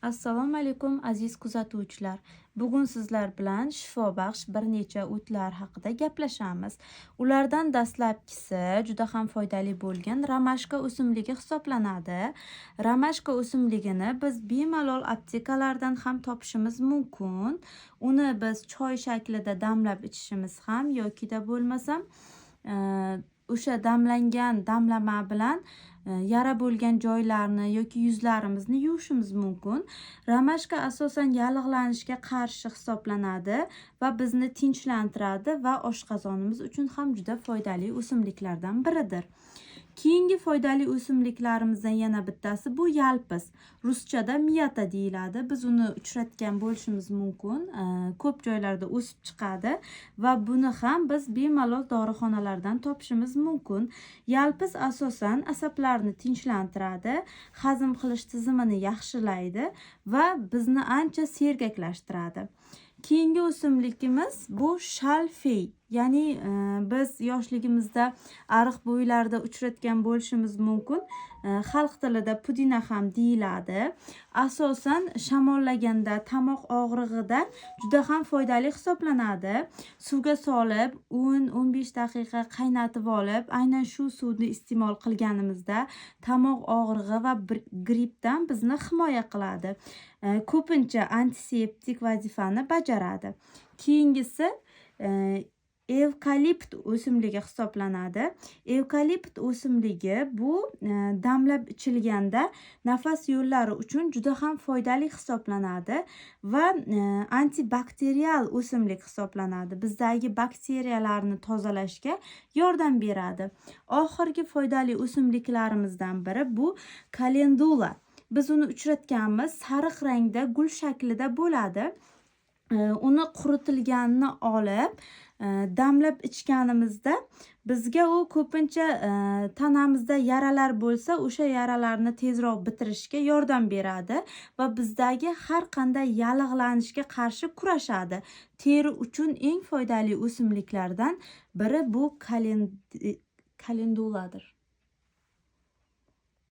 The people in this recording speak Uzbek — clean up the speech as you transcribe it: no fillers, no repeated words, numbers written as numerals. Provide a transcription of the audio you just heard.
Assalomu alaykum, aziz kuzatuvchilar. Bugun sizlar bilan shifobaxsh bir necha o'tlar haqida gaplashamiz. Ulardan dastlabkisi juda ham foydali bo'lgan romashka o'simligi hisoblanadi. Romashka o'simligini biz bemalol aptekalardan ham topishimiz mumkin. Uni biz choy shaklida damlab ichishimiz ham yokida bo'lmasam o'sha damlangan damlama bilan yara bo'lgan joylarni yoki yuzlarimizni yuvishimiz mumkin. Romashka asosan yallig'lanishga qarshi hisoblanadi va bizni tinchlantiradi va oshqozonimiz uchun ham juda foydali o'simliklardan biridir. Keyingi foydali o'simliklarimizdan yana bittasi bu yalpiz. Ruschada мята deyiladi. Biz uni uchratgan bo'lishimiz mumkin. Ko'p joylarda o'sib chiqadi va buni ham biz bemalol dorixonalardan topishimiz mumkin. Yalpiz asosan asablarni tinchlantiradi, hazm qilish tizimini yaxshilaydi va bizni ancha sergaklashtiradi. Keyingi o'simligimiz bu shalfey. Ya'ni biz yoshligimizda ariq bo'ylarida uchratgan bo'lishimiz mumkin. Xalq tilida pudina ham deyiladi. Asosan shamollaganda, tomoq og'rig'ida juda ham foydali hisoblanadi. Suvga solib 10-15 daqiqa qaynatib olib, aynan shu suvni iste'mol qilganimizda tomoq og'rig'i va grippdan bizni himoya qiladi. Ko'pincha antiseptik vazifani bajaradi. Keyingisi evkalipt o'simligi hisoblanadi. Evkalipt o'simligi bu damlab ichilganda nafas yo'llari uchun juda ham foydali hisoblanadi va antibakterial o'simlik hisoblanadi. Bizdagi bakteriyalarni tozalashga yordam beradi. Oxirgi foydali o'simliklarimizdan biri bu kalendula. Biz uni uchratganmiz, sariq rangda gul shaklida bo'ladi. Uni quritilganini olib, damlab ichganimizda bizga u ko'pincha tanamizda yaralar bo'lsa, o'sha yaralarni tezroq bitirishga yordam beradi va bizdagi har qanday yallig'lanishga qarshi kurashadi. Teri uchun eng foydali o'simliklardan biri bu kalenduladir.